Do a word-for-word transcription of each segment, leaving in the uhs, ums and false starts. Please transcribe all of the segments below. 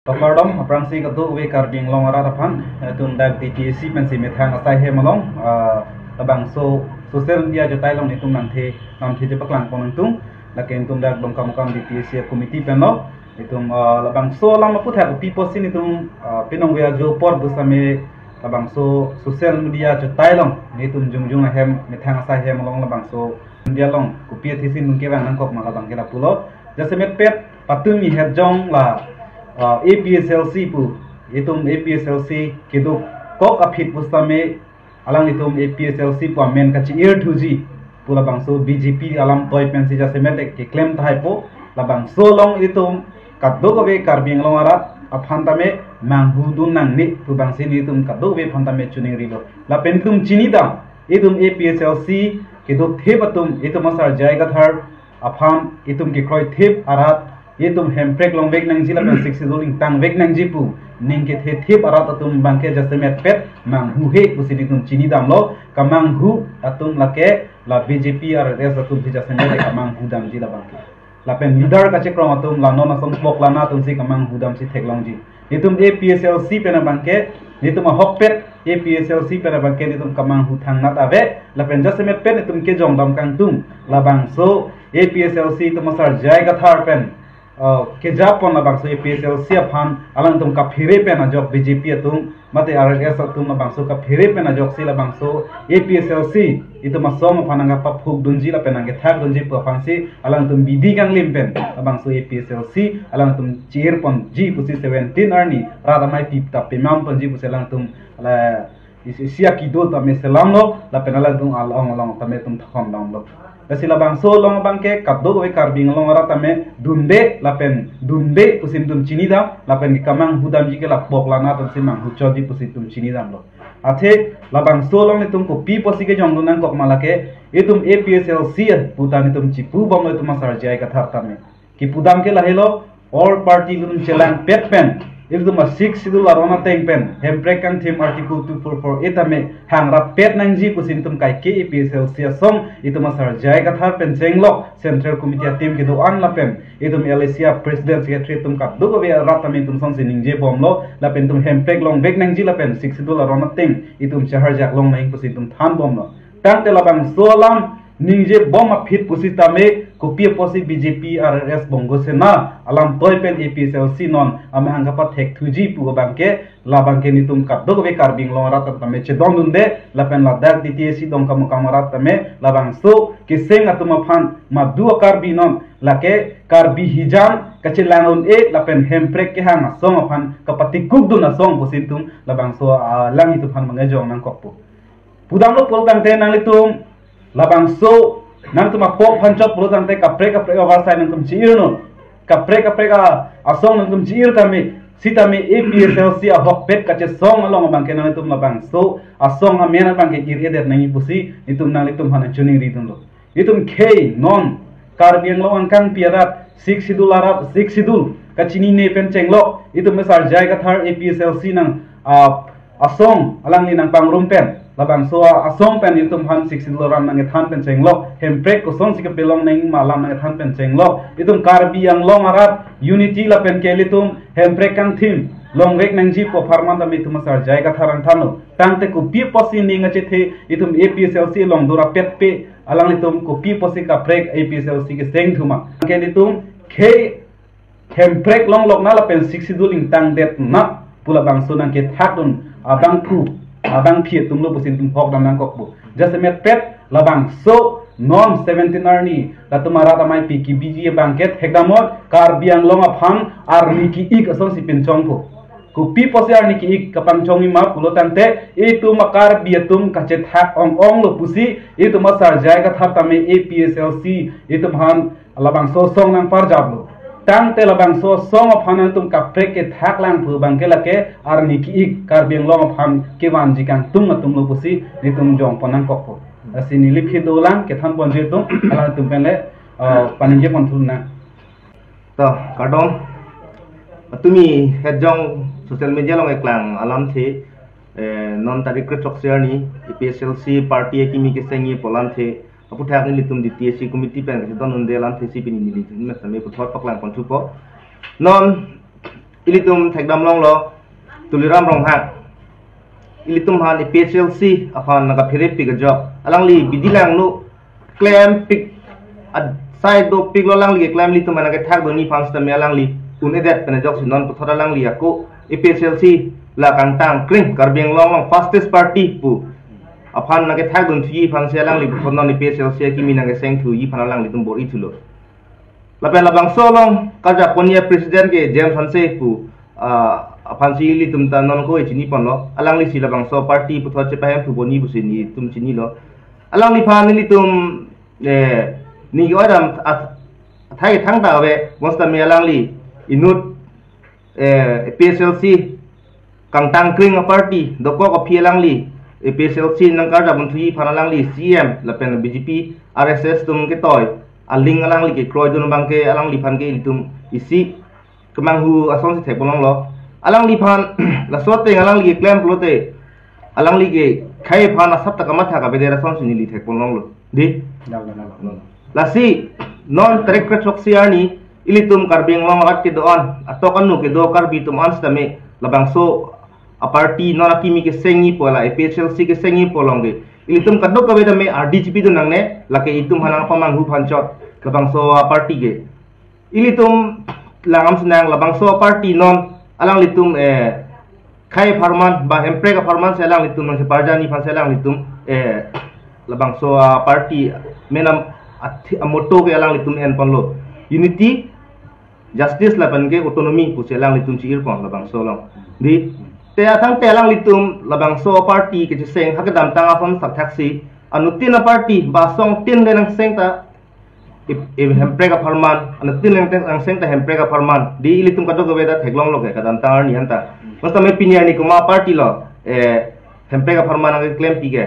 Kardom, aphrangsi kadokave Karbi Anglong arat aphan, itum dak D T A C pensi methang asai hem along, ah, labangso social media ajotai along itum nangthe, nangthe chepaklang pon nangtung, lake itum dak Dongkamukam D T A C committee pen lo, itum, ah, labangso alam aphuthak kopi pusi itum, ah, pinong ve ajo apor pusitame labangso social media ajotai along, itum jongjung ahem, methang asai hem along labangso media along, kopi athisi nung kevang nangkok ma labangke lapulo, jasemet pet, patumi hetjong la, ah, A P H L C pu, itum A P H L C kedokok aphi pusitame alanglitum A P H L C pu amen kachi-ir thuji pu labangso B J P alam toi pensi jasemet keklem tahai po, labangso along itum kadokave Karbi Anglong arat aphan tame manghudun nangne pu bangsi nelitum kadokave aphan tame chiningrilo. Lapen itum chinidam, itum A P H L C keduk thip atum, itum asar J I Kathar aphan itum kekroi thip arat, itum hemprek longvek nangji lapen Sixth Schedule ingtangvek nangji pu ning kethe thip arat atum abangke jasemet pet manghuhe pusi itum chinidamlo. Kamanghu atum lake la B J P R S S atum si jasemet kamanghudamji labangke. Lapen leader kachekrong atum la non ason pok lana atumsi kamanghudamsi theklongji. Itum A P H L C pen abangke, itum ahokpet A P H L C pen abangke itum kamanghu thangnat ave, lapen jasemet pen itum kejongdam kangtung, labangso A P H L C itum asar J I Kathar pen, uh, kejapon labangso A P H L C aphan alangtum kaphere pen ajok B J P atum mate R S S atum labangso kaphere pen ajoksi labangso A P H L C itum asong aphan nangkapaphukdunji lapen nangkethakdunji pu aphansi alangtum bidi kanglim pen labangso A P H L C alangtum chi-ir ponji pusi seventeen arni rat amei pi ta pemam ponji pusi alangtum la isi, isi akido tame selamlo, lapen alangtum along along tame itum thondamlo. Lasi labangso along abangke kadokave Karbi Anglong arat tame dunde lapen dunde pusi itum chinidam, lapen kamanghudamji ke la pok lana atumsi manghuchotji pusi itum chinidamlo. Athe labangso along itum kopi pusi kejongdun nangkok ma lake, itum A P H L C pu ta itum chipubomlo itum asar J I Kathar tame. Kipudam ke lahelo, all party itum chelangpet pen, itum a Sixth Schedule aron ateng pen, hemprek kangthim Article two four four A tame hangrap pet nangji pusi itum kaike A P H L C asong, itum asar J I Kathar pen chenglok, Central Committee ateam kedo-an lapen, itum L A C a President Secretary atum kadokave arat tame itum asonsi ningjebomlo, lapen itum hemprek longvek nangji lapen Sixth Schedule aron ateng, itum chaharjak long nang pusi itum thanbomlo. Tangte labangso alam ningjebom aphi pusitame kopi pusi B J P R S S Bongo Sena alam toi pen A P H L C non amahang kapathek thuji pu abangke, labangke itum kadokave Karbi Anglong arat tame chedondunde, lapen ladak D T A C Dongkamukam arat tame labangso keseng atum aphan madu a Karbi non lake Karbi hijam kachelang un-e lapen hemprek kehang asong aphan kapatikukdun asong pusi itum labangso, ah, alang itum aphan mangejong nangkokpo. Pudamlo pulo tangte nanglitum labangso nangtum apok phanchot pulo tangte kaprek kaprek avarsai nangtum chi-ir non. Kaprek kaprek a asong nangtum chi-ir tame, sitame A P H L C ahokpet kachesong along abangke nangtum labangso asong amen abangke ir-edet nangji pusi itum nanglitum aphan choningridunlo. Itum khei non Karbi Anglong angkangpi arat, Sixth Schedule arat, Sixth Schedule kachinine pen chenglok, itum asar J I Kathar A P H L C nang, ah, asong alangli nangpangrum pen, labangso a-, asong pen itum aphan Sixth Schedule aron nangkethan pen chenglok, hemprek kosonsi kapelong nang ma alam nangkethan pen chenglok, itum Karbi Anglong arat unity lapen ke ilitum hemprek kangthim longvek nangji pu apharman tame itum asar J I Kathar nangthanlo. Tangte kopi pusi ning achethe itum A P H L C along dora petpe, alanglitum kopi pusi kaprek A P H L C keseng thuma. Ke itum khei hemprek longlok na lapen Sixth Schedule ingtangdet na pu labangso nangkethakdun abangphu, abangphi atumlo pusi itum hokdam nangkokpo. Jasemet pet labangso non seventeen arni latum arat amei pi kebiji abangke thekdamnon, Karbi Anglong aphan arni ki-ik asonsi pinchongpo. Kopi pusi arni ki-ik kapangchongji ma pulo tangte itum a Karbi atum kachethak ong-onglo pusi itum asar J I Kathar tame A P H L C itum aphan labangso asong nangparjaplo. Tangte labangso asong aphan nangtum kaprek kethaklang pu abangke lake arni ki-ik Karbi Anglong aphan kevanji kangtung atumlo pusi itum jongpon nangkokpo. Lasi neli aphi dolang kethan ponji atum, alangtum pen le, ah, paningje ponthu nang. To, kardom. Patumi hetjong social media along eklang alamthe, eh, non tarik kre-throksi arni, A P H L C party akimi kesengji pu alamthe, aphuthak nelitum D T A C committee pen kachedondunde alamthe si pini nelitum methame puthot paklang ponthupo. Non Ilitum thekdam longlo, Tuliram Ronghang. Ilitum aphan A P H L C aphan nangkapherepik ajok. Alangli bidi langno klempik, asai dopiklo alangli keklem. Ilitum aphan nangkethakdunji aphan sitame alangli un-edet pen ajok si non puthot alangli ako A P H L C la kangtang kring Karbi Anglong along fastest party pu aphan nangkethakdun thuji aphan si alangli puthot non A P H L C akimi nangkeseng thuji aphan alanglitum bor-i thulo. Lapen labangso along karjap ponji a-president ke James Hanse pu, ah, aphan si ilitum ta non ko chini ponlo. Alangli si labangso party puthot chepahem thu ponji pusi nelitum chinilo. Alangliphan nelitum, eh, neli ke-oi dam at-, athai thangta ave, bonsitame alangli inut, eh, A P H L C kangtang kring a-party dokok aphi alangli A P H L C nangkarjapdun thuji aphan alangli C M lapen B J P R S S atum ketoi a-link alangli kekroidun abangke alangliphan ke ilitum isi kemanghu ason si thekpon longlo. Alangliphan laso ateng alangli keklem pulote alangli ke khei aphan asap ta kamatha kabedet ason si neli thekpon longlo. Dei? Dal, dal, dal. Lasi non tarik kre-throksi arni ilitum Karbi Anglong arat kedo-an, atok anu kedo Karbi atum an sitame labangso a-party non akimi kesengji pu, la A P H L C kesengji pu along ke ilitum kadokave tame ardi chipidun nangne, lake itum aphan nangpamanghu aphan chot labangso a-party ke. Ilitum langdam sinang labangso a-party non alanglitum, eh, khei apharman ba hemprek apharman si alanglitum nangcheparjapji aphan si alanglitum, eh, labangso a-party menam athi-, a-motto ke alanglitum enponlo, unity, justice lapen ke autonomy pusi alanglitum chi-irpon labangso along. Dei, te atangte alanglitum labangso a-party kecheseng ha kedamtang ason sakthaksi anuttin a-party ba asong tin le nangseng ta ip-, ip-, hemprek apharman, anuttin le nangseng ta hemprek apharman. Dei, ilitum kadokave ta theklonglo ke kedamtang arni anta. Bonsitame pini arni komat a-party lo, eh, hemprek apharman nangkeklempi ke?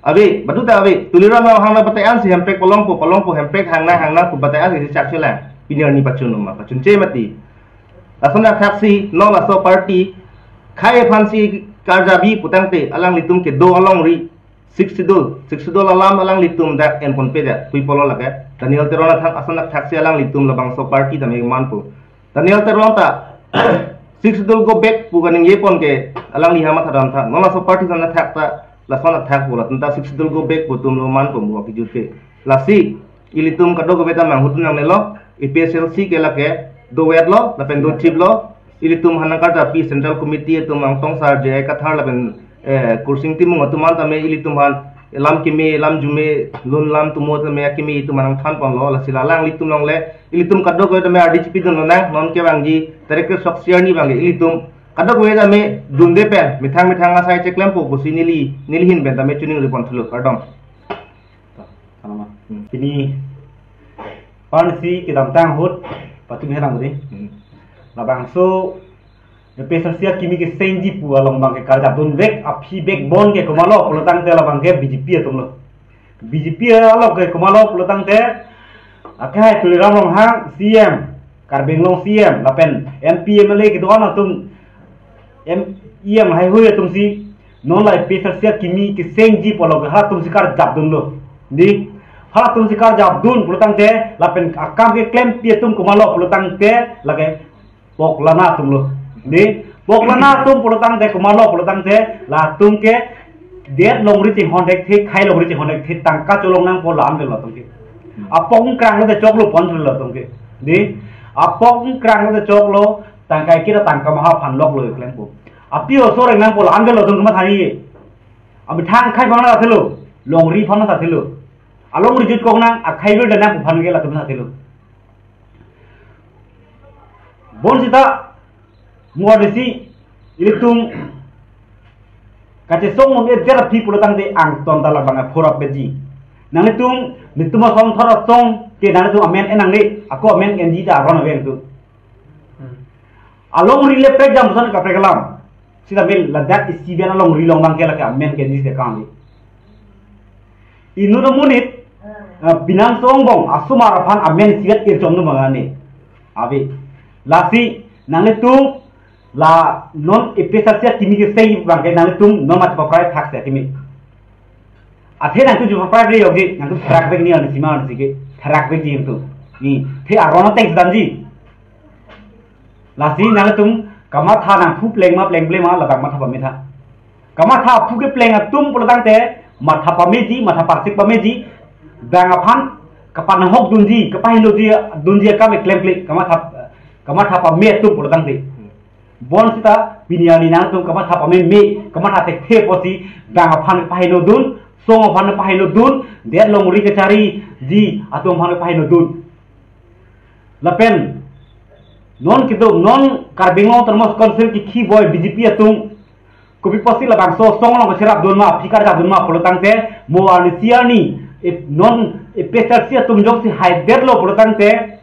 Ave, baduta ave. Tuliram Ronghang nangpathe-an si hemprek palongpo, palongpo hemprek hangnang, hangnang pu pathe-an si chakchelang. Pini arni pachun ma, pachunche mati. Lason athaksi non laso party khei aphan si karjapji putangte alanglitum kedo alongri Sixth Schedule, Sixth Schedule alam alanglitum dak enponpedet, pui pulo lake. Daniel Teron athak ason athaksi alanglitum labangso party tame manpo. Daniel Teron ta Sixth Schedule go back pu kaningje pon ke alangli ha mathadam tha. Non laso party ason athak ta lason athak pu, latum ta Sixth Schedule go back pu atum lo manpo mo kijut ke. Lasi ilitum kadokave ta manghudun nangnelo, A P H L C ke lake dovetlo lapen dothiplo. Ilitum aphan nangkarjappi Central Committee atum Angtong Sar, J I Kathar lapen, eh, Kursing Timung atum an tame ilitum aphan lam keme, lam jume, lun lam tumo tame akeme itum aphan nangthanponlo. Lasi la alanglitum along le ilitum kadokave tame ardi chipidun lonang, non kevangji tarik kre-throksi arni abang ke ilitum kadokave tame dunde pen methang methang asai cheklempo pusi neli, neli ahin pen tame chiningripon thulo, kardom. Tama. Hmm. Pini aphan si kedamtang ahut patum herang budi. Hmm. Labangso A P H L C akimi kesengji pu along abang ke karjapdunvek aphi backbone ke komatlo pulotangte labang ke B J P atum lo. B J P along ke komatlo pulotangte, akhai Tuliram Ronghang C M, Karbi Anglong C M, lapen M P, M L A kedo-an atum, M E M haihui atum si non la A P H L C akimi kesengji pu along ke halatum si karjapdunlo. Dei, halatum si karjapdun pulotangte lapen akam keklempi atum komatlo pulotangte lake poklana atum lo. Dei, poklana atum pulotangte komatlo pulotangte latum ke det longri chinghon thekthe, khei longri chinghon thekthe, tangka cholong nangpo la-an avelo latum ke. Apok kranglo te choklo pon thulo latum ke. Dei, apok kranglo te choklo, tangka kira tangka maha aphan loklo klempo. Api osor nangpo la-an avelo latum ke mathani. Amethang khei aphan ta thelo, longri aphan ta thelo. Alongri jutkok nang, akhei bil dam nang pu aphan ke latum ta thelo. Bonsita mo adisi ilitum kachesong un-edet aphi pulotangte angton ta labang aphorap beji. Nanglitum, netum asong thor asong ke nanglitum amen en nangne, ako amen enji ta aron ave tu. Hmm. Alongri le prek jam son kaprek alam. Sita mel ladak isi pen alongri along abang ke lake amen ke enji ke kali. Inut amonit, eh, binang songbong asomar aphan amen isivet irchom do mangani. Ave. Lasi nanglitum la non A P H L C akimi kesengji abang ke nanglitum non mat paprai thak se akimi. Athe nangtum ju paprai re yogi, nangtum therak vekji, ani sima ani sike therak vekji nangtum. Ni, the aron ateng sedamji. Lasi nangtum kamatha nangphu pleng ma plengple ma labang matha pametha. Kamatha aphu kepleng atum pulotangte matha pameji, matha parsik pameji, bang aphan kapanahok dunji, kapaheno ji dunji akam klemkle kamatha, kamatha pame atum pulotangte. Bonsita pini arni nangtum kamatha pameme, kamatha thekthe apotsi bang aphan paheno dun, song aphan paheno dun, det longri kachariji atum aphan paheno dun. Lapen non kedo non Karbi Anglong Autonomous Council kikhi boi B J P atum kopi apotsi labangso asong along kacherap dun ma, aphi karjap dun ma pulotangte mo arni si arni, e, non A P H L C atum jongsi haidetlo pulotangte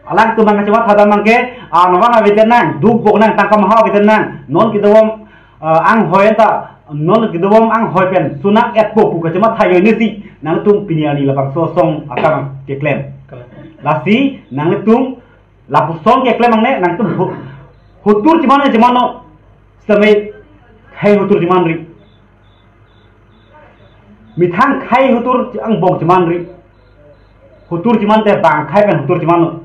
alangtum abang kachematha dam abangke, ah, nonbang avedet nang, duk bok nang, tangka maha avedet nang, non kedobom, ah, anghoi ta, non kedobom anghoi pen sunak etpo pu kachematha ajoinesi nangtum pini arni labangso asong akam keklem. Lasi nangtum lapuson keklem angne nangtum ho-, hotur cheman chemanlo, sitame khei hotur chemanri. Methang khei hotur angbong chemanri. Hotur chemante bang khei pen hotur chemanlo.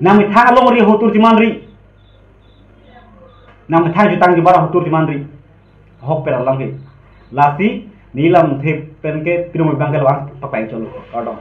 Nang methang alongri hotur chemanri. Nang methang jutang jubar hotur chemanri. Ahok pen alam ke. Lasi neli lamthe penke pirung abangke labang pakai cholo. Kardom.